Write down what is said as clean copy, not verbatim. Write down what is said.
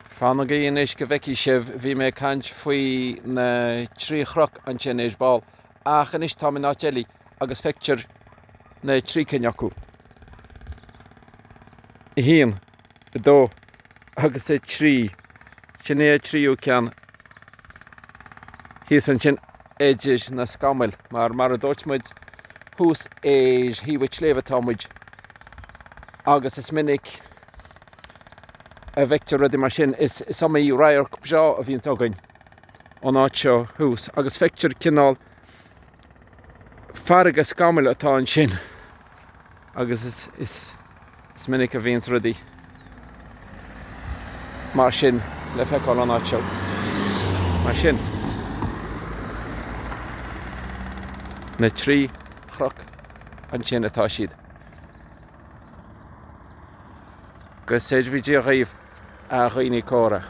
Fanaigí anois go bhfeicfidh sibh, bhí mé ag caint faoi na trí chnoc ansin ar ball, ach anois táim in áit eile agus feictear na trí cinn acu. 1, 2 agus 3. Sin é an tríú ceann thíos ansin idir na scamaill, mar mar a dúirt muid thuas ar thaobh an tsléibhe atá muid agus is minic a bhfeictear rudaí mar sin. Is iomaí radharc breá a bhíonns againn ón áit seo thuas agus feictear cineál farraige scamaill atá ansin agus is, is, is minic a bhíonns rudaí mar sin le feiceáil ón áit seo. Mar sin, na trí chnoc ansin atá siad. Go soirbhí Dia dhaoibh, a dhaoine córa.